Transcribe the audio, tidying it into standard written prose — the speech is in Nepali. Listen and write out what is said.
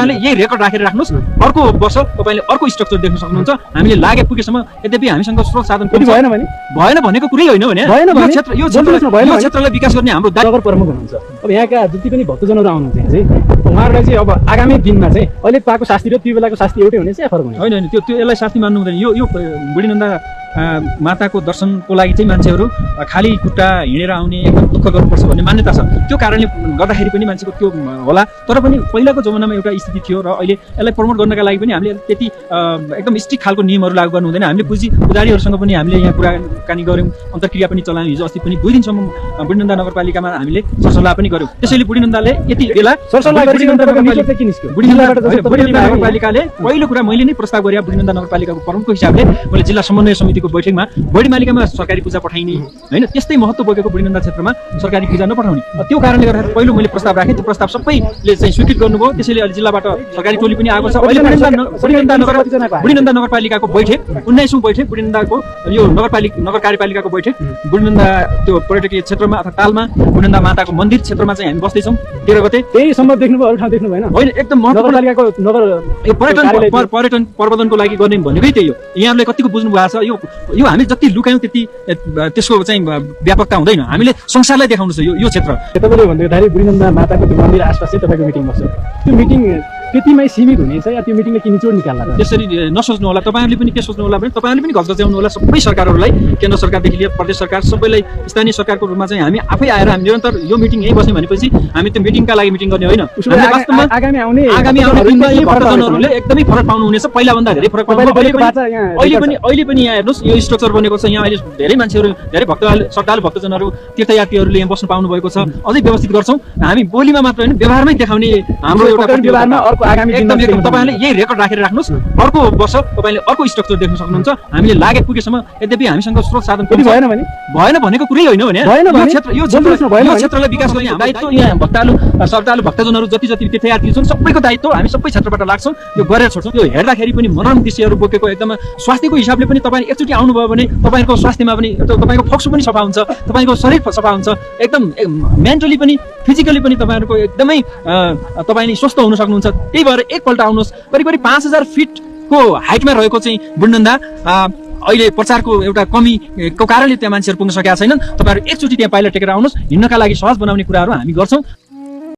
तपाईले यही रेकर्ड राखेर राख्नुस्। अर्को वर्ष तपाईले अर्को स्ट्रक्चर देख्न सक्नुहुन्छ। हामीले लागे पुगेसम्म यद्यपि हामीसँग स्रोत साधन भएन भने भएन भनेको कुरै होइन भने यो क्षेत्रलाई विकास गर्ने हाम्रो नगर प्रमुख हुनुहुन्छ। अब यहाँका जति पनि भक्तजनहरू आउनुहुन्छ चाहिँ उहाँहरूलाई चाहिँ अब आगामी दिनमा चाहिँ अहिले पाएको शास्ति र त्यो बेलाको शास्ति एउटै हुने चाहिँ फरक हुन्छ होइन। त्यो यसलाई शास्ति मान्नु हुँदैन। यो बुढीनन्दा माताको दर्शनको लागि चाहिँ मान्छेहरू खाली खुट्टा हिँडेर आउने एकदम दुःख गर्नुपर्छ भन्ने मान्यता छ। त्यो कारणले गर्दाखेरि पनि मान्छेको त्यो होला। तर पनि पहिलाको जमानामा एउटा स्थिति थियो र अहिले यसलाई प्रमोट गर्नका लागि पनि हामीले त्यति एकदम स्ट्रिक्ट खालको नियमहरू लागू गर्नु हुँदैन। हामीले पुजारीहरूसँग पनि हामीले यहाँ कुराकानी गऱ्यौँ, अन्तर्क्रिया पनि चलायौँ। हिजो अस्ति पनि 2 दिनसम्म बुढीनन्दा नगरपालिकामा हामीले सरसल्लाह पनि गऱ्यौँ। त्यसैले बुढीनन्दाले यति बेला नगरपालिकाले पहिलो कुरा मैले नै प्रस्ताव गरेँ। बुढीनन्दा नगरपालिकाको प्रमुखको हिसाबले मैले जिल्ला समन्वय समितिको बैठकमा बढीमालिकामा सरकारी पूजा पठाइने होइन त्यस्तै महत्त्व बोकेको बुढीनन्दा क्षेत्रमा सरकारी पूजा नपठाउने, त्यो कारणले गर्दाखेरि पहिलो मैले प्रस्ताव राखेँ। त्यो प्रस्ताव सबैले चाहिँ स्वीकृत गर्नुभयो। त्यसैले अहिले जिल्लाबाट सरकारी टोली पनि आएको छ। अहिले बुढीनन्दा नगरपालिकाको बैठक 19औं बैठक बुढीनन्दाको यो नगर कार्यपालिकाको बैठक बुढीनन्दा त्यो पर्यटकीय क्षेत्रमा अथवा तालमा बुढीनन्दा माताको मन्दिर क्षेत्रमा चाहिँ हामी बस्दैछौँ। 13 गते त्यही सम्भव देख्नुभयो, अरू ठाउँ देख्नु भएन होइन। एकदम नगरपालिकाको यो पर्यटन प्रबन्धनको लागि गर्ने भनेकै त्यही हो। यहाँहरूले कतिको बुझ्नु भएको छ। यो हामी जति लुकायौँ त्यति त्यसको चाहिँ व्यापकता हुँदैन। हामीले संसारलाई देखाउनु छ यो क्षेत्र। तपाईँले भन्दाखेरि बुढीनन्दा माताको त्यो मन्दिर आसपास चाहिँ तपाईँको मिटिङ बस्छ। त्यो मिटिङ त्यतिमै सीमित हुनेछ या त्यो मिटिङले किन निचोड निकाल्ला? त्यसरी नसोच्नु होला। तपाईँहरूले पनि के सोच्नु होला भने तपाईँहरूले पनि घचघच्याउनु होला। सबै सरकारहरूलाई, केन्द्र सरकारदेखि लिएर प्रदेश सरकार सबैलाई स्थानीय सरकारको रूपमा चाहिँ हामी आफै आएर हामी निरन्तर यो मिटिङ यहीँ बस्यौँ भनेपछि हामी त्यो मिटिङका लागि मिटिङ गर्ने होइन। वास्तवमा आगामी आउने दिनमा यी भक्तजनहरूले एकदमै फरक पाउनुहुनेछ। पहिलाभन्दा धेरै फरक पाउनु। अहिले पनि यहाँ हेर्नुहोस् यो स्ट्रक्चर बनेको छ। यहाँ अहिले धेरै मान्छेहरू, धेरै श्रद्धालु भक्तजनहरू, तीर्थयात्रीहरूले यहाँ बस्नु पाउनु भएको छ। अझै व्यवस्थित गर्छौँ हामी। बोलीमा मात्र होइन, व्यवहारमै देखाउने हाम्रो एउटा तपाईले यही रेकर्ड राखेर राख्नुस्। अर्को वर्ष तपाईले अर्को स्ट्रक्चर देख्न सक्नुहुन्छ। हामीले लागे पुगेसम्म यद्यपि हामीसँग स्रोत साधन भएन भनेको कुरै होइन भने यो क्षेत्रलाई विकास गर्ने हाम्रो दायित्व यहाँ श्रद्धालु भक्तजनहरू जति तीर्थयात्री छन् सबैको दायित्व हामी सबै क्षेत्रबाट लाग्छौँ। यो गरेर छोड्छौँ। यो हेर्दाखेरि पनि मनोरम दृश्यहरू बोकेको एकदम स्वास्थ्यको हिसाबले पनि तपाईँ एकचोटि आउनुभयो भने तपाईँको स्वास्थ्यमा पनि तपाईँको फोक्सो पनि सफा हुन्छ, तपाईँको शरीर सफा हुन्छ, एकदम मेन्टली पनि फिजिकली पनि तपाईँहरूको एकदमै तपाईँले स्वस्थ हुन सक्नुहुन्छ। त्यही भएर एकपल्ट आउनुहोस्। करिब 5000 फिटको हाइटमा रहेको चाहिँ बुढीनन्दा अहिले प्रचारको एउटा कमीको कारणले त्यहाँ मान्छेहरू पुग्न सकेका छैनन्। तपाईँहरू एकचोटि त्यहाँ पाइला टेकेर आउनुहोस्। हिँड्नका लागि सहज बनाउने कुराहरू हामी गर्छौँ।